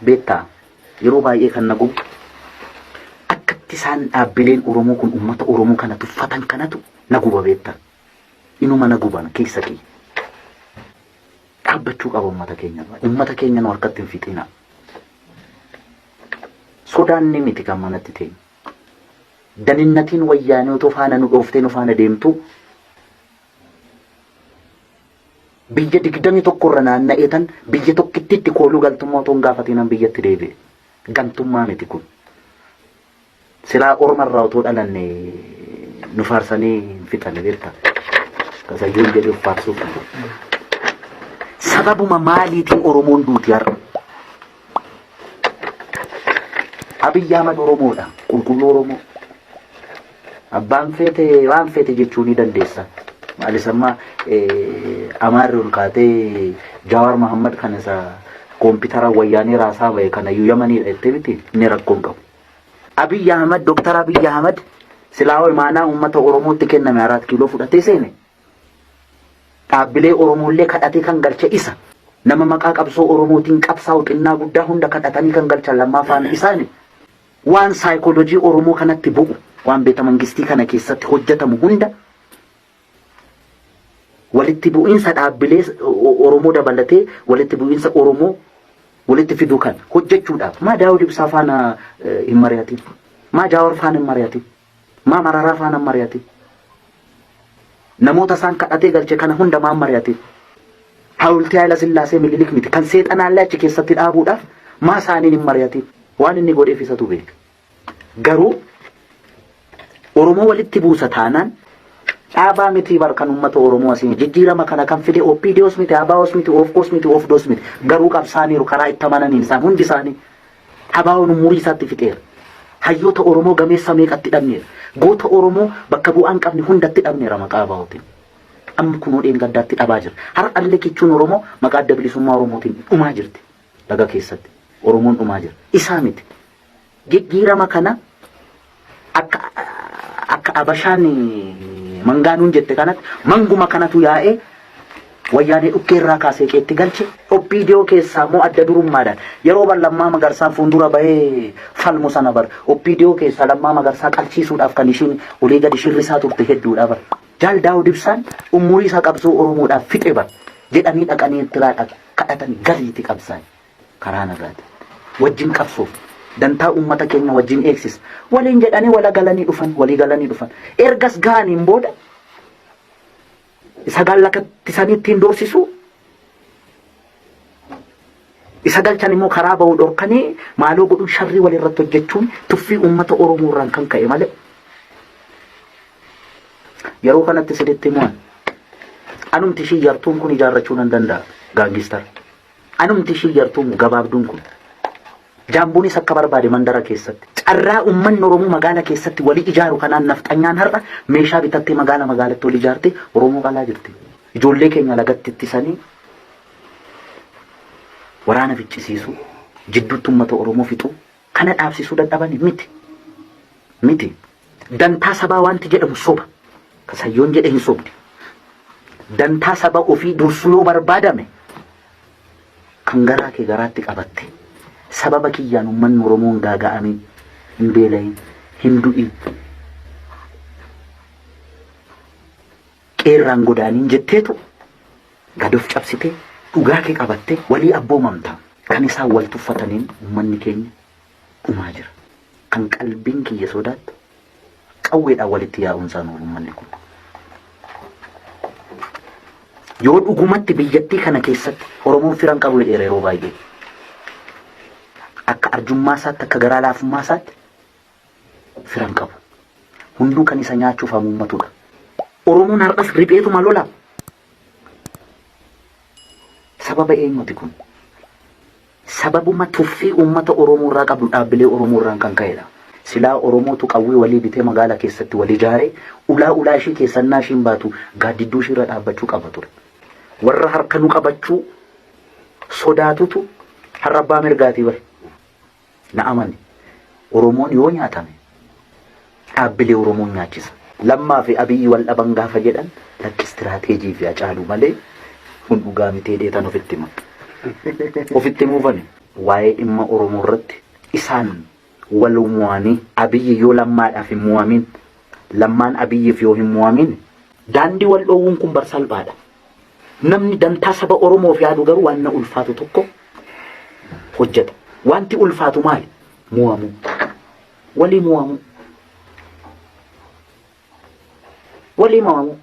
Beektaa yeroo baay'ee kan na gubu akkatti isaan dhaabbileen Oromoo kun uummata Oromoo kana tuffatan kanatu na guba beektaa. Inuma na guban keessa kiyya. Dhaabbachuu qaba uummata keenya. Uummata keenya nu harkatti hin fixina. Sodaanni miti kan manatti teenya. Daninnatiin wayyaanee otoo faana nu dhooftee nu faana deemtu biyya 21 irra naanna'ee tan biyya tokkittiitti kooluu galtummaa otoo hin gaafatiinan biyyatti deebi'e. Gantummaa miti kun. Silaa orma irraa otoo dhalanne nu faarsanii hin fixani beektaa. Kasayyuun jedhee of faarsuuf. Sababuma maaliitiin Oromoon duuti har'a? Abiyyi Ahmad Oromoodha. Qulqulluu Oromoo. Abbaan feete waan feete jechuu ni dandeessa. Maalis amma Amaarri ol kaatee Jawaar Mahammad kana isa koompitara wayyaanee raasaa ba'e kana iyyuu Yamaniidha jettee miti inni rakkoo hin qabu. Abiyyi Ahmad Dooktar Abiyyi Ahmad silaa imaanaa uummata Oromootti kenname Araat Kiiloo fudhatee seene dhaabbilee Oromoollee kadhatee kan galche isa. Nama maqaa qabsoo Oromootiin qabsaa'u xinnaa guddaa hunda kadhatanii kan galchan lammaa faana isaani. Waan saayikoolojii Oromoo kanatti bu'u waan beeta mangistii kana keessatti hojjetamu hunda walitti bu'iinsa dhaabbilee Oromoo dabalatee walitti bu'iinsa Oromoo walitti fiduu kan hojjechuudhaaf maa Daawud Ibsaa faana hin mari'atin, maa Jaawar faana hin mari'atin, maa Mararaa faana hin mari'atin, namoota isaan kadhatee galche kana hunda maa hin mari'atin? Hawultii Haayila Sillaasee Minilik miti kan seexanaallee achi keessatti dhaabuudhaaf maa isaaniin hin mari'atin? Waan inni godheef isatu beeka. Garuu Oromoo walitti buusa taanaan dhaabaa miti bar kan uummata Oromoo asiin jijjiirama kana kan fide OPDOs miti, ABOs miti, OFCOs miti, OFDOs miti. Garuu qabsaaniiru karaa itti amananiin isaan hundi isaanii. ABOn umurii isaatti fixeera. Hayyoota Oromoo gameessa meeqatti dhabneera. Goota Oromoo bakka bu'aa hin qabne hundatti dhabneera maqaa ABOtiin. Amma kunoo dheengaddaatti dhabaa jira. Har'allee kichuun Oromoo maqaa adda bilisummaa Oromootiin dhumaa jirti. Laga keessatti Oromoon dhumaa jira. Isaa miti. Jijjiirama kana akka akka Abashaan mangaanuun jette kanatti manguma kanatu yaa'ee wayyaanee dhukkee irraa kaasee qeetti galche. OPDO keessaa immoo adda durummaadhaan yeroo bar Lammaa Magarsaan fuuldura bahee falmu sana bar OPDO keessaa Lammaa Magarsaa qalchiisuudhaaf kan ishiin olii gadi shirrisaa turte hedduudha bar. Jaal Daawud Ibsaan umurii isaa qabsoo Oromoodhaaf fixe bar jedhanii dhaqanii Eertiraa kadhatanii galiiti qabsaa'e. Karaa nagaatiin wajjin qabsoof dantaa uummata keenya wajjin eegsisa waliin jedhanii wala galanii dhufan, walii galanii dhufan. Ergas ga'aniin booda isa gallakattisanii ittiin doorsisu, isa galchan immoo karaa ba'uu dhorkanii maaloo godhuun sharrii walirratti hojjechuun tuffii uummata Oromoo irraan kan ka'e malee. Yeroo kanatti sinitti himuun anumti ishii yartuun kun ijaarrachuu nan danda'a gaangistar. Anumti ishii yartuun gabaabduun kun. Jaambuunis akka barbaade mandara keessatti. Carraa uummanni Oromoo magaala keessatti walii ijaaru kanaan nafxanyaan har'a meeshaa bitattee magaala magaalatti wal ijaartee Oromoo qalaa jirti. Ijoollee keenya lagatti ittisanii waraana ficcisiisuu, jidduutti uummata Oromoo fixuu kana dhaabsisuu dadhabani miti. Miti. Dantaa sabaa wanti jedhamu soba. Kasayyoon jedhe hin sobdi. Dantaa saba ofii dursuu yoo barbaadame kan garaa kee garaatti qabatte sababa kiyyaan uummanni Oromoo hin gaaga'amin, hin beela'in, hin du'in, qeerraan godaaniin jetteetu gad of cabsitee dhugaa kee qabattee walii abboomamta. Kan isaan wal tuffataniin uummanni keenya dhumaa jira. Kan qalbiin kiyya sodaattu qawweedhaan walitti yaa'uun isaa nuuf uummanni kun. Yoo dhugumatti biyyattii kana keessatti Oromoon firan qabu jedheera yeroo baay'ee. Akka arjummaa isaatti, akka garaa laafummaa isaatti firan qabu. Hunduu kan isa nyaachuuf hamuummatudha. Oromoon har'as ripheetuma lola. Sababa eenyuti kun? Sababuma tuffii uummata Oromoo irraa qabdu dhaabbilee Oromoo irraan kan ka'edha. Silaa Oromootu qawwee walii bitee magaala keessatti wal ijaaree ulaa ulaa ishii keessannaa ishiin baatu gaaddidduu ishii irra dhaabbachuu qaba ture. Warra harka nu qabachuu sodaatutu har'a abbaa mirgaatii bar. Na amani. Oromoon yoo nyaatame dhaabbilee Oromoon nyaachisa. Lammaa fi Abiyyi wal dhaban gaafa jedhan lakki istiraateejii fi Hacaaluu malee kun dhugaa mitee deetan ofitti hima. Ofitti himuufani. Waa'ee dhimma Oromoo irratti isaan wal mo'anii, Abiyyi yoo Lammaadhaaf hin mo'amin, Lammaan Abiyyiif yoo hin mo'amin, daandii wal dhoowwuun kun bar salphaadha. Namni dantaa saba Oromoof yaadu garuu waan na ulfaatu tokko hojjeta. Wanti ulfaatu maali? Mo'amuu. Walii mo'amuu. Walii mo'amuu.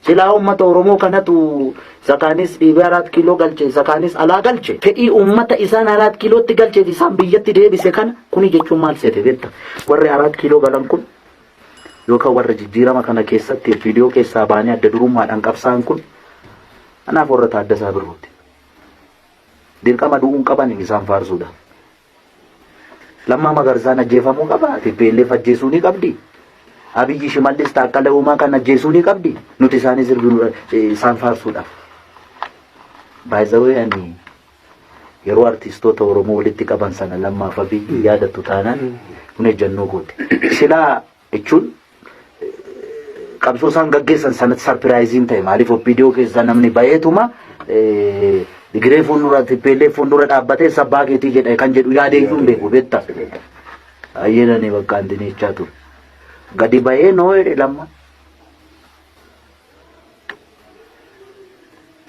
Silaa uummata Oromoo kanatu sakaanis dhiibee Araat Kiiloo galche, sakaanis alaa galche. Fedhii uummata isaan Araat Kiilootti galchee fi isaan biyyatti deebise kana kuni jechuun maal seete beekta? Warri Araat Kiiloo galan kun yookaan warra jijjiirama kana keessatti viidiyoo keessaa baanii adda durummaadhaan qabsaa'an kun anaaf warra Taaddasaa Birruuti. Dirqama du'uun qaban isaan faarsuudhaaf. Lammaa Magarsaan ajjeefamuu qaba. TPLF ajjeesuu ni qabdi. Abiyyi Shimallis Taakkala Uumaa kan ajjeesuu ni qabdi. Nuti isaanii sirbinu isaan faarsuudhaaf. By the way, ani yeroo artistoota Oromoo walitti qaban sana Lammaaf Abiyyi yaadattu taanaan kun ejjennoo kooti. Silaa jechuun qabsoo isaan gaggeessan sanatti surprise ta'e. Maaliif OPDO keessaa namni baheetuma Tigiree fuuldura, TPLF fuuldura dhaabbatee sabbaa keetii jedhe kan jedhu yaadee iyyuu hin beeku beekta. Ayyeedhani bakka antinichaa ture. Gadi bahee noo jedhe Lamma.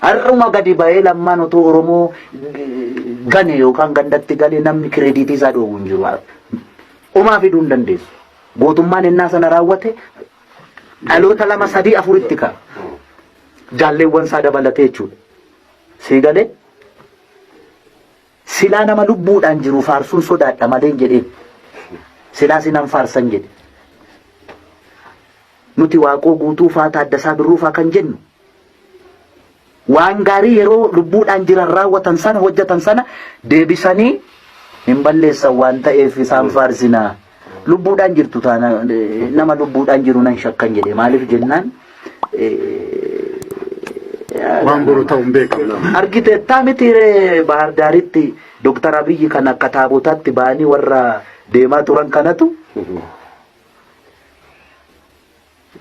Har'uma gadi bahee Lammaan otoo Oromoo gane yookaan gandatti gale namni credit isaa dhoowwu hin jiru. Homaa fiduu hin dandeessu. Gootummaan ennaa sana raawwate dhaloota lama sadii afuritti ka'a. Jaalleewwan isaa dabalatee jechuudha. Sii galee? Silaa nama lubbuudhaan jiru faarsuun sodaadha malee hin jedheen. Silaa sinan faarsan jedhe. Nuti Waaqoo Guutuu faa, Taaddasaa Birruu faa kan jennu waan gaarii yeroo lubbuudhaan jiran raawwatan sana, hojjetan sana deebisanii hin balleessan waan ta'eef isaan faarsinaa. Lubbuudhaan jirtu taana nama lubbuudhaan jiru nan shakkan jedhe. Maaliif jennaan, waan boru ta'u hin beekamu. Argiteettaa miti ree, Bahar Daaritti Dooktar Abiyyi kan akka taabotaatti ba'anii warra deemaa turan kanatu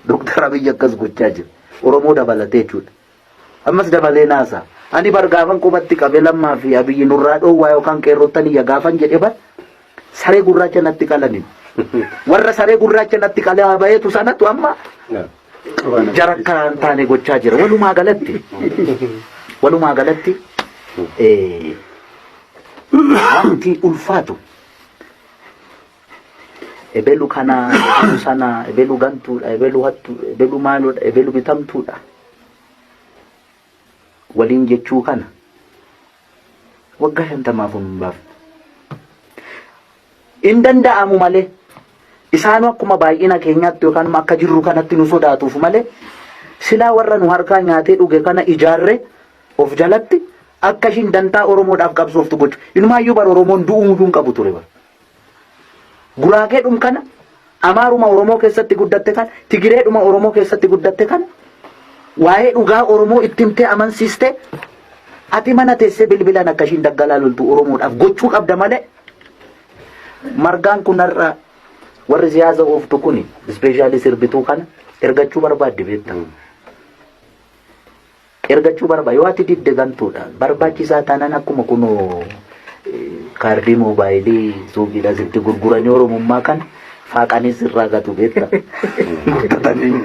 Dooktar Abiyyi akkas gochaa jira. Oromoo dabalatee jechuudha. Ammas dabalee naasa. Ani bar gaafan qubatti qabe Lammaa fi Abiyyi nurraa dhoowwaa yookaan qeerrottan iyya gaafan jedhe bar saree gurraacha natti qalani. Warra saree gurraacha natti qalaa baheetu sanatu amma jara akka hin taane gochaa jira. Walumaa galatti wanti ulfaatu ebelu kana, ebelu sana, ebelu gantuudha, ebelu hattuudha, ebelu maaloodha, ebelu bitamtuudha waliin jechuu kana waggaa 50f hin baafne. Hin danda'amu malee, isaanuu akkuma baay'ina keenyaatti yookaan akka jirru kanatti nu sodaatuuf malee, silaa warra nu harkaa nyaatee dhuge kana ijaarree of jalatti akka ishiin dantaa Oromoodhaaf qabsooftu gochu. Inumaayyuu bar Oromoon du'uu hin qabu ture bar. Guraageedhum kana, Amaaruma Oromoo keessatti guddatte kana, Tigireedhuma Oromoo keessatti guddatte kana, waa'ee dhugaa Oromoo itti himtee amansiiste, ati mana teessee bilbilaan akka ishiin daggalaa loltu Oromoodhaaf gochuu qabda malee, Margaan kun har'a warri siyaasa ooftu kun especially sirbituu kana ergachuu barbaadde beekta. Ergachuu barbaada. Yoo ati didde gantuudha. Barbaachisaa taanaan akkuma kunoo kaardii moobaayilii suuqiidhaa sitti gurguranii Oromummaa kana faaqanii sirraa gatu beekta. Gurguratanii.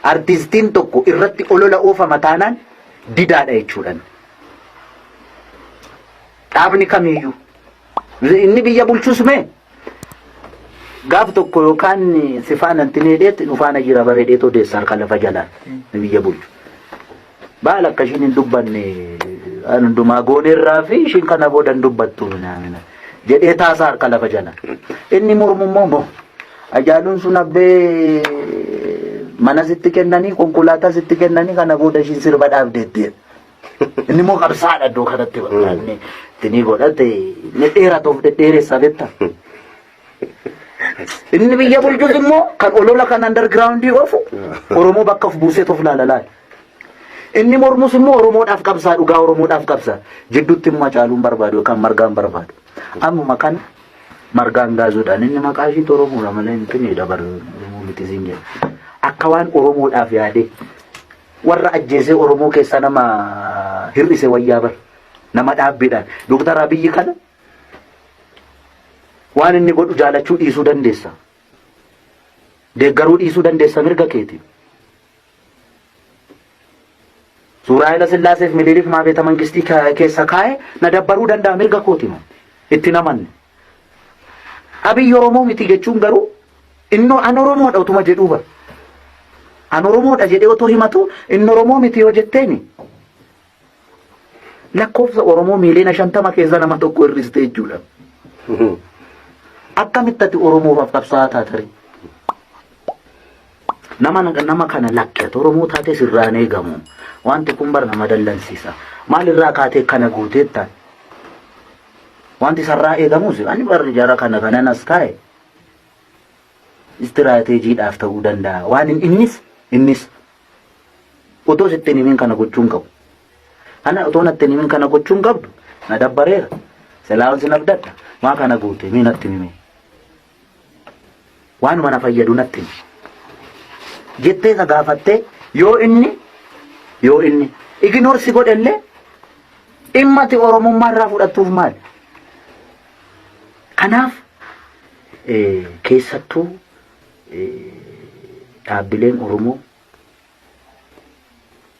Artistiin tokko irratti olola oofama taanaan didaadha jechuudhaan. Dhaabni kamiyyuu. Inni biyya bulchus mee gaaf tokko yookaan si faana itti dheetti nu faana jira bareedeet odeessa harka lafa jalaan ni biyya bulchu. Baala akka ishiin hin dubbanne waan hundumaa gooneerraa fi ishiin kana booda hin dubbattu minaamina jedhee taasaa harka lafa jalaan. Inni mormu immoo moo Hacaaluun sun abbee mana sitti kennanii, konkolaataa sitti kennanii, kana booda ishiin sirba dhaabdeetti. Inni immoo qabsaadha iddoo kanatti bakka inni itti godhate inni dheeratuuf dhedheeressa beekta. Inni biyya bulchus immoo kan olola kan underground oofu Oromoo bakka of buusee of laala laala. Inni mormus immoo Oromoodhaaf qabsaa, dhugaa Oromoodhaaf qabsaa. Jidduutti immoo Hacaaluun barbaadu yookaan Margaan barbaadu. Ammuma kana Margaan gaazuudhaan inni maqaa ishiitu Oromoodha malee hin xinneedha bar Oromoo miti siin jedha. Akka waan Oromoodhaaf yaadee warra ajjeesee Oromoo keessaa nama hir'ise wayyaa bar. Nama dhaabbiidhaan. Doktar Abiyyi kana waan inni godhu jaalachuu dhiisuu dandeessa. Deeggaruu dhiisuu dandeessa mirga keeti. Suuraa Haayila Sillaaseef Minilik maa beeta mangistii keessa kaa'e na dabbaruu danda'a mirga kooti man. Itti namanne. Abiyyi Oromoo miti jechuun garuu innoo an Oromoodha utuma jedhuu bara. An Oromoodha jedhee otoo himatu inni Oromoo miti yoo jetteeni lakkoofsa Oromoo miiliyoona 50 keessa nama tokko hir'iste jechuudha. Akkamitti ati Oromoof qabsaa'aa taatare? Nama kana lakki ati Oromoo taatee sirraan eegamu. Wanti kun bar nama dallansiisa. Maalirraa kaatee kana guuteettaan? Wanti sarraa eegamus ani barri jara kana kanan as kaa'e istiraateejiidhaaf ta'uu danda'a. Waan innis otoo sitti hin himin kana gochuu hin qabu. Ana otoo natti hin himin kana gochuu hin qabdu na dabbareera. Silaa'uun sin abdadha. Maa kana goote mee natti himi. Waanuma na fayyadu natti himi. Jettee isa gaafattee yoo inni ignore si godhellee dhimma ati Oromummaa irraa fudhattuuf maali? Kanaaf keessattuu dhaabbileen Oromoo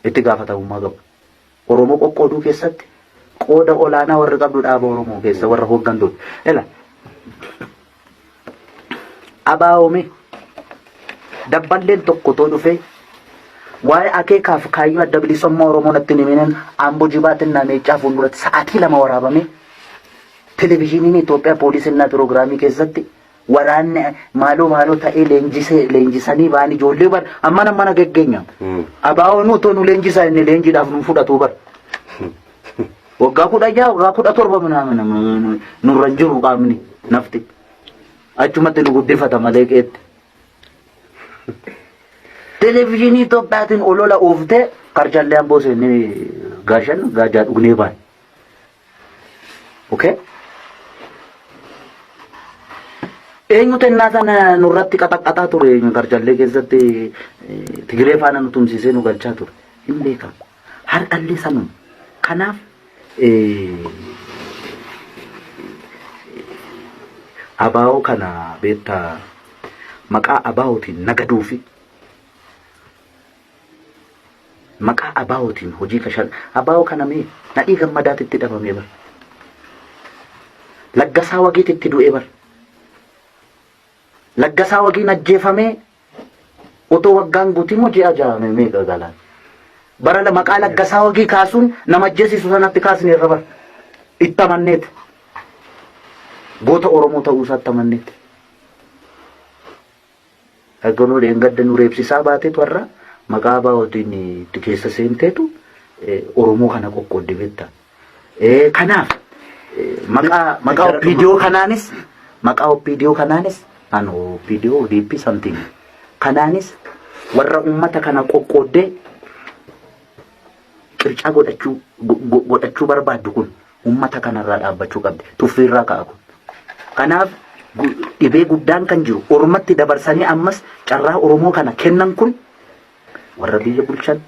itti gaafatamummaa qabu. Oromoo qoqqooduu keessatti qooda olaanaa warri qabdu dhaaba Oromoo keessa warra hooggantoota. Ela abaa'oome dabballeen tokko too dhufee waa'ee akeekaaf kaayyoo adda bilisummaa Oromoo natti hin himinen Amboo jibaatin meeccaa fuulduratti sa'aatii 2 waraabamee televizyiiniin Itoophiyaa poolisinnaa piroogiraamii keessatti waraanni maaloo maaloo ta'ee leenjisee leenjisanii ba'an ijoollee bar ammana mana geggeenya. Abaa'oon otoo nu leenjisaa inni leenjiidhaaf nu fudhatu bar. Waggaa 16 waggaa 17 minaamin nurra hin jiru qaamni nafti. Achumatti nu guddifata malee qeetti. Televezyiinii Itoophiyaatiin olola ooftee karchallee amboo seennee gaashan gaajaa dhugnee baane. Okay? Eenyutu ennaa sana nurratti qaxaqqaxaa ture karchallee keessatti Tigiree faana nu tumsiisee nu galchaa ture. Hin beekamu. Har'allee sanuma. Kanaaf abaa'oo kana beektaa maqaa abaa'ootiin nagaduu fi maqaa abaa'ootiin hojii kashan abaa'oo kana mee Nadhii Gammadaatti itti dhabamee bar. Laggasaa Wagiitti itti du'ee bar. Laggasaa Wagiin ajjeefamee otoo waggaan guutii moo ji'a 6 meeqa galaan. Bara maqaa Laggasaa Wagii kaasuun nama ajjeesisu sanatti kaasne irra bar. Itti amanneeti. Goota Oromoo ta'uu isaatti amanneeti. Dhagganoo dheengadda nu reebsisaa baatetu har'a maqaa abaa'ootiin itti keessa seenteetu Oromoo kana qoqqoodde beekta. Kanaaf maqaa OPDO kanaanis maqaa OPDO kanaanis an OPDO ODP something kanaanis warra uummata kana qoqqooddee qircaa godhachuu barbaaddu kun uummata kanarraa dhaabbachuu qabdi. Tuffiirraa ka'a kun. Kanaaf dhibee guddaan kan jiru ormatti dabarsanii ammas carraa Oromoo kana kennan kun warra biyya bulchan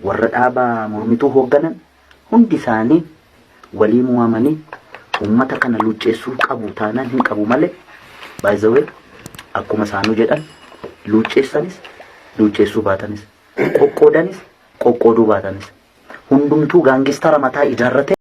warra dhaaba mormituu hoogganan hundi isaanii walii mo'amanii uummata kana luucceessuu qabu taanaan hin qabu malee by the way akkuma isaanuu jedhan luucceessanis luucceessuu baatanis qoqqoodanis qoqqooduu baatanis hundumtuu gaangistara mataa ijaarrate.